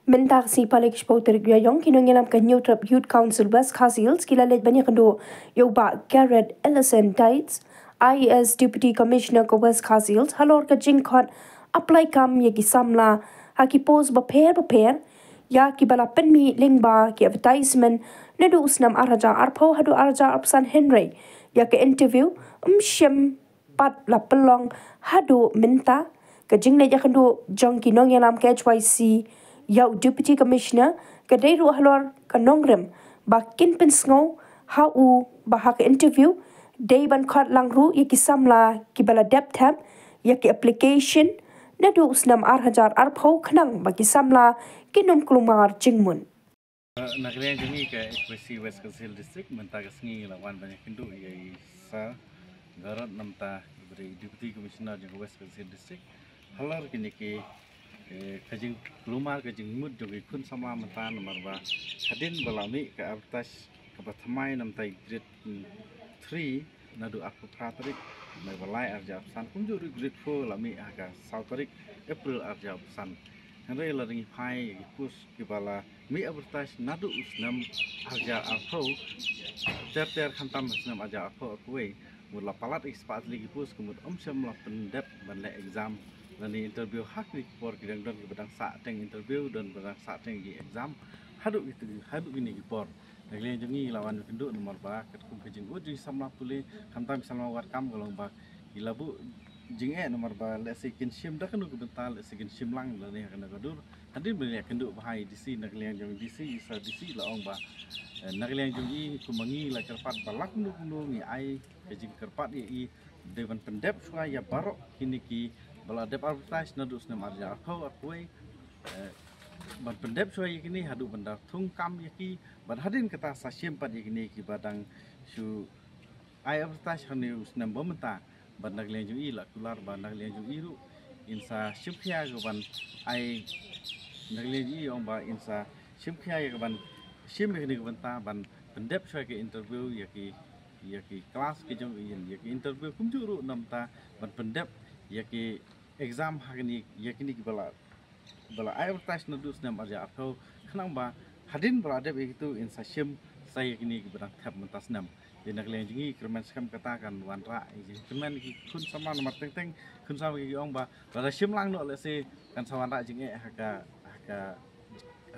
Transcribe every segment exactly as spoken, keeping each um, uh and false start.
Mynta ka sngi palik shiphew tarik Ïaïong, ki nongïalam ka Hynñiewtrep Youth Council West Khasi Hills ki la leit ban ïakynduh ïa u Bah Garrett Ellison Dietz, I A S Deputy Commissioner ka West Khasi Hills halor ka jingkhot apply kam ïa ki samla ha ki post bapher bapher ïa kiba la pynmih lyngba ki advertisement naduh u snem ar hajar arphew haduh ar hajar arphew san, hynrei ïa ka interview ym shym pat la pynlong haduh mynta. Ka jingleit ïakynduh jong ki nongïalam ka H Y C ïa u Deputy Commissioner ka dei ruh halor ka nongrim ba kin pynsngew ha u ba ha ka interview dei ban khot lang ruh ïa ki samla kiba la dep thep ïa ki application naduh u snem ar hajar arphew khnang ba ki samla kin ym kulmar jingmut. Na ka liang jong ngi ka H Y C West Khasi Hills District, mynta ka sngi la wan ban ïakynduh ïa i Sir Garrett, namar ba i dei i Deputy Commissioner jong ka West Khasi Hills District, halor kine ki, eh, ka jingkulmar, ka jingmut jong ki khun samla mynta, namar ba hadien ba la mih ka advertise kaba thymmai namar i grade, mm, three naduh arphew phra tarik Naiwieng ar hajar arphew san, kumjuh ruh grade four la mih ha ka saw tarik April ar hajar arphew san. Hynrei lada ngi phai ïa ki post kiba la mih advertise naduh u snem ar hajar arphew, ter ter khamtam u snem ar hajar arphew arphew wei, mut la palat ïa ki spah tylli ki post, ka mut ym shym la pyndep ban leh exam lane interview ha kine ki por. Ki dang don kiba dang sah teng interview, don ba dang sah teng ki exam haduh ki, haduh kine ki por. Na ka liang jong ngi la wan ïakynduh namar ba katkum ka jingud jong ki samla pule, khamtam ki samla wad kam, ka long ba ki la buh jingeh namar ba lehse kin shim da kano ka bynta, lehse kin shim lang lane ha kano ka dur. Hadien ba ngi ïakynduh bha ïa i D C, na ka liang jong i D C, i Sir D C la ong ba, eh, na ka liang jong i, kumba ngi la kyrpad ba la kumno kumno ngi ai ka jingkyrpad ïa i, dei ban pyndep shuwa ïa baroh kine kiba la dep advertise naduh u snem ar hajar arphew arphew wei, eh, ban pyndep shuwa ïa kine haduh ban da thung kam ïa ki, bad hadien kata sa shim pat ïa kine kiba dang shu ai advertise ha une u snem ba mynta. Bad na ka liang jong i la kular ba na ka liang jong i ruh in sa shim khia ïa ka ban ai, na ka liang jong i ong ba in sa shim khia ïa ka ban shim ïa kane ka bynta ban pyndep shuwa ïa ka interview ïa ki, ïa ki class ki jong i, ïa ki interview kumjuh ruh namar ban pyndep ïa ki exam ha kine, ïa kine kiba la, ba la ai advertise naduh u snem ar hajar arphew, khnang ba hadien ba la dep ïa kitu in sa shim sa ïa kine kiba dang thep mynta snem. Te na ka liang jong ngi kyrmen skhem kata kan wanrah ïa ki kyrmen ki khun samla namar teng teng khun samla ki ong ba lada shim lang noh lehse kan sa wanrah jingeh ha ka, ha ka,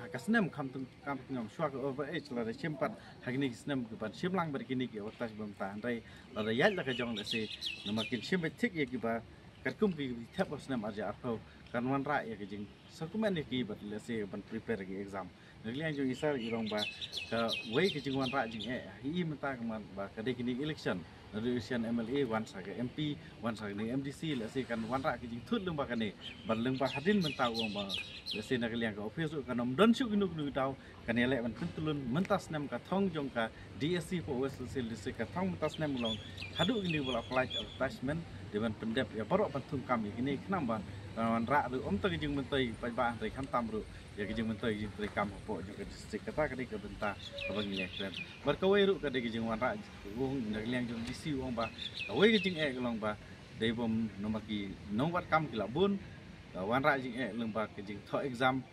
ha ka snem, kham teng, kham teng shuwa ka over age, lada shim pat ha kine ki snem kiban shim lang bad kine ki advertise ba mynta. Hynrei lada ïaid la ka jong lehse namar kin shim beit thik ïa kiba katkum ki thep ha u snem ar hajar arphew, kan wanrah ïa ka jing sa kumne ki bad lehse ban prepare ki exam. Na ka liang jong i Sir i ong ba kawei ka jingwanrah jingeh ha i mynta ka mat ba ka dei kine election, naduh election M L A wan sa ka M P, wan sa kane M D C, lehse kan wanrah ka jingthut lyngba kane. Bad lyngba hadien mynta u ong ba lehse na ka liang ka office ruh kan ym don shuh kino kino ki daw, kan ïaleh ban pyntlun mynta snem ka thong jong ka D S C pdeng West Khasi Hills District, ka thong mynta snem ka long haduh kine ba la apply advertisement, dei ban pyndep ïa baroh ban thung kam ïa kine, khnang ba kan wanrah ruh ym tang ka jingmyntoi paidbah hynrei khamtam ruh ïa ka jingmyntoi ka jingtrei kam hapoh jong ka district. Kata ka dei ka bynta kaba ngi leh kren. Bad kawei ruh ka dei ka jingwanrah, u ong na ka liang jong D C u ong ba kawei ka jingeh ka long ba dei bym namar ki nongwad kam ki la bun, ka wanrah jingeh lyngba ka jingthoh exam,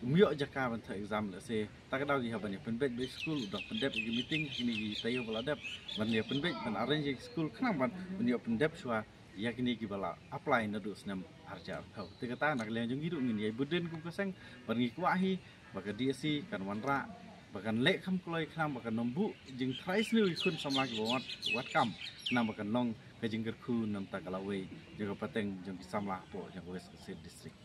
ym ïoh jaka ban thoh exam, lehse ta ka daw ki hap ban ïa pynbeit beit skul, u dang pyndep ïa ki meeting ha kine ki taïew ba la dep, ban ïa pynbeit ban arrange ïa ki skul khnang ban, ban ïoh pyndep shuwa ïa kine kiba la apply naduh snem ar hajar arphew. Te kata na ka liang jong ngi ruh ngin ïai bud dien kum ka seng, bad ngi kwah hi ba ka D S C kan wanrah, ba kan leh kham kloi khnang ba kan ym buh jingtharai sniew ïa ki khun samla kiba wad, wad kam, khnang ba kan long ka jingkyrkhu namar ka lawei jong ka pateng jong ki samla hapoh jong ka West Khasi Hills District.